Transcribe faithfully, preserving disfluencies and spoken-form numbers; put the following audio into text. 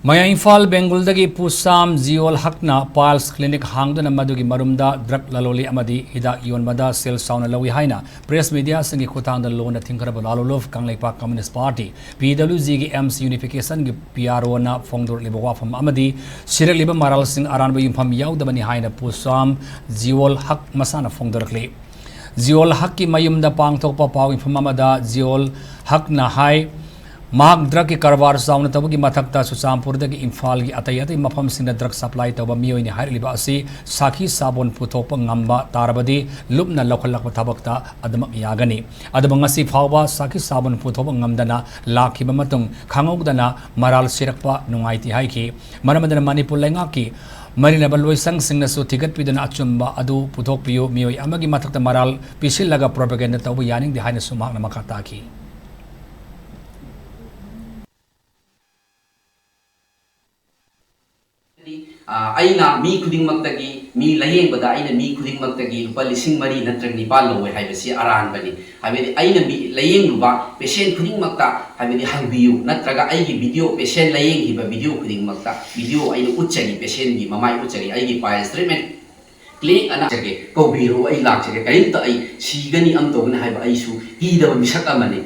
ꯃꯌꯥꯏ Imphal ꯕꯦꯡꯒꯨꯜꯗꯒꯤ ꯄꯨꯁꯥꯝ ꯖꯤꯌꯣꯜ ꯍꯛꯅ piles clinic ꯍꯥꯡꯗꯨꯅ ꯃꯗꯨꯒꯤ ꯃꯔꯨꯝꯗ drug ꯂꯂꯣꯜꯂꯤ ꯑꯃꯗꯤ ꯍꯤꯗꯥꯛ ꯌꯣꯟꯕꯗ ꯁꯦꯜ ꯆꯥꯎꯅ ꯂꯧꯏ ꯍꯥꯏꯅ ꯄ꯭ꯔꯦꯁ ꯃꯤꯗꯤꯌꯥꯁꯤꯡꯒꯤ ꯈꯨꯠꯊꯥꯡꯗ ꯂꯣꯟꯅ ꯊꯤꯡꯈ꯭ꯔꯕ ꯂꯥꯂꯨꯂꯨꯐ ꯀꯪꯂꯩꯄꯥꯛ ꯀꯝꯌꯨꯅꯤꯁ ꯄꯥꯔꯇꯤ, ꯄꯤ ꯗꯕ꯭ꯂꯤꯎ ꯖꯤꯒꯤ ꯑꯦꯝꯁ ꯌꯨꯅꯤꯐꯤꯀꯦꯁꯟꯒꯤ ꯄꯤ ꯑꯥꯔ ꯑꯣꯅ ꯐꯣꯡꯗꯣꯔꯛꯂꯤꯕ ꯋꯥꯐꯝ ꯑꯃꯗꯤ ꯁꯤꯔꯛꯂꯤꯕ ꯃꯔꯥꯜꯁꯤꯡ ꯑꯔꯥꯟꯕ ꯌꯨꯝꯐꯝ ꯌꯥꯎꯗꯕꯅꯤ ꯍꯥꯏꯅ ꯄꯨꯁꯥꯝ ꯖꯤꯌꯣꯜ ꯍꯛ ꯃꯁꯥꯅ ꯐꯣꯡꯗꯣꯔꯛꯂꯤ꯫ ꯖꯤꯌꯣꯜ ꯍꯛꯀꯤ ꯃꯌꯨꯝꯗ ꯄꯥꯡꯊꯣꯛꯄ ꯄꯥꯎ ꯃꯤꯐꯝ ꯑꯃꯗ ꯖꯤꯌꯣꯜ ꯍꯛꯅ ꯍꯥꯏ, ꯃꯍꯥꯛ ꯗ꯭ꯔꯒꯀꯤ ꯀꯔꯕꯥꯔ ꯆꯥꯎꯅ ꯇꯧꯕꯒꯤ ꯃꯊꯛꯇ ꯆꯨꯔꯆꯥꯟꯄꯨꯔꯗꯒꯤ ꯏꯝꯐꯥꯜꯒꯤ ꯑꯇꯩ ꯑꯇꯩ ꯃꯐꯝꯁꯤꯡꯗ ꯗ꯭ꯔꯒ ꯁꯄ꯭ꯂꯥꯏ ꯇꯧꯕ ꯃꯤꯑꯣꯏꯅꯤ ꯍꯥꯏꯔꯛꯂꯤꯕ ꯑꯁꯤ ꯁꯥꯈꯤ ꯁꯥꯕꯣꯟ ꯄꯨꯊꯣꯛꯄ ꯉꯝꯕ ꯇꯥꯔꯕꯗꯤ ꯂꯨꯞꯅ ꯂꯧꯈꯠꯂꯛꯄ ꯊꯕꯛꯇ ꯑꯗꯨꯃꯛ ꯌꯥꯒꯅꯤ꯫ ꯑꯗꯨꯕꯨ ꯉꯁꯤ ꯐꯥꯎꯕ ꯁꯥꯈꯤ ꯁꯥꯕꯣꯟ ꯄꯨꯊꯣꯛꯄ ꯉꯝꯗꯅ ꯂꯥꯛꯈꯤꯕ ꯃꯇꯨꯡ ꯈꯪꯍꯧꯗꯅ ꯃꯔꯥꯜ ꯁꯤꯔꯛꯄ ꯅꯨꯡꯉꯥꯏꯇꯦ ꯍꯥꯏꯈꯤ꯫ ꯃꯔꯝ ꯑꯗꯨꯅ ꯃꯅꯤꯄꯨꯔ ꯂꯩꯉꯥꯛꯀꯤ ꯃꯔꯤ ꯂꯩꯅꯕ ꯂꯣꯏꯁꯪꯁꯤꯡꯅꯁꯨ ꯊꯤꯒꯠꯄꯤꯗꯨꯅ ꯑꯆꯨꯝꯕ ꯑꯗꯨ ꯄꯨꯊꯣꯛꯄꯤꯌꯨ꯫ ꯃꯤꯑꯣꯏ ꯑꯃꯒꯤ ꯃꯊꯛꯇ ꯃꯔꯥꯜ ꯄꯤꯁꯤꯜꯂꯒ ꯄ꯭ꯔꯣꯄꯒꯦꯟꯗꯥ ꯇꯧꯕ ꯌꯥꯅꯤꯡꯗꯦ ꯍꯥꯏꯅꯁꯨ ꯃꯍꯥꯛꯅ ꯃꯈꯥ ꯇꯥꯈꯤ꯫ ꯑ, ꯑꯩꯅ ꯃꯤ ꯈꯨꯗꯤꯡꯃꯛꯇꯒꯤ, ꯃꯤ ꯂꯥꯌꯦꯡꯕꯗ ꯑꯩꯅ ꯃꯤ ꯈꯨꯗꯤꯡꯃꯛꯇꯒꯤ ꯂꯨꯄꯥ ꯂꯤꯁꯤꯡ ꯃꯔꯤ ꯅꯠꯇ꯭ꯔꯒ ꯅꯤꯄꯥꯜ ꯂꯧꯋꯦ ꯍꯥꯏꯕꯁꯤ ꯑꯔꯥꯟꯕꯅꯤ꯫ ꯍꯥꯏꯕꯗꯤ ꯑꯩꯅ ꯃꯤ ꯂꯥꯌꯦꯡꯂꯨꯕ ꯄꯦꯁꯦꯟ ꯈꯨꯗꯤꯡꯃꯛꯇ, ꯍꯥꯏꯕꯗꯤ ꯍꯪꯕꯤꯌꯨ, ꯅꯠꯇ꯭ꯔꯒ ꯑꯩꯒꯤ ꯚꯤꯗꯤꯑꯣ, ꯄꯦꯁꯦꯟ ꯂꯥꯌꯦꯡꯈꯤꯕ ꯚꯤꯗꯤꯑꯣ ꯈꯨꯗꯤꯡꯃꯛꯇ ꯚꯤꯗꯤꯑꯣ ꯑꯩꯅ ꯎꯠꯆꯔꯤ, ꯄꯦꯁꯦꯟꯒꯤ ꯃꯃꯥꯏ ꯎꯠꯆꯔꯤ, ꯑꯩꯒꯤ ꯄꯥꯏꯜꯁ ꯇ꯭ꯔꯤꯠꯃꯦꯟ ꯀ꯭ꯂꯤꯅꯤꯛ ꯑꯅ ꯆꯠꯆꯒꯦ, ꯀꯧꯕꯤꯔꯛꯎ, ꯑꯩ ꯂꯥꯛꯆꯒꯦ, ꯀꯔꯤꯝꯇ ꯑꯩ ꯁꯤꯒꯅꯤ ꯑꯃ ꯇꯧꯒꯅꯤ ꯍꯥꯏꯕ ꯑꯩꯁꯨ ꯀꯤꯗꯕ ꯃꯤꯁꯛ ꯑꯃꯅꯤ꯫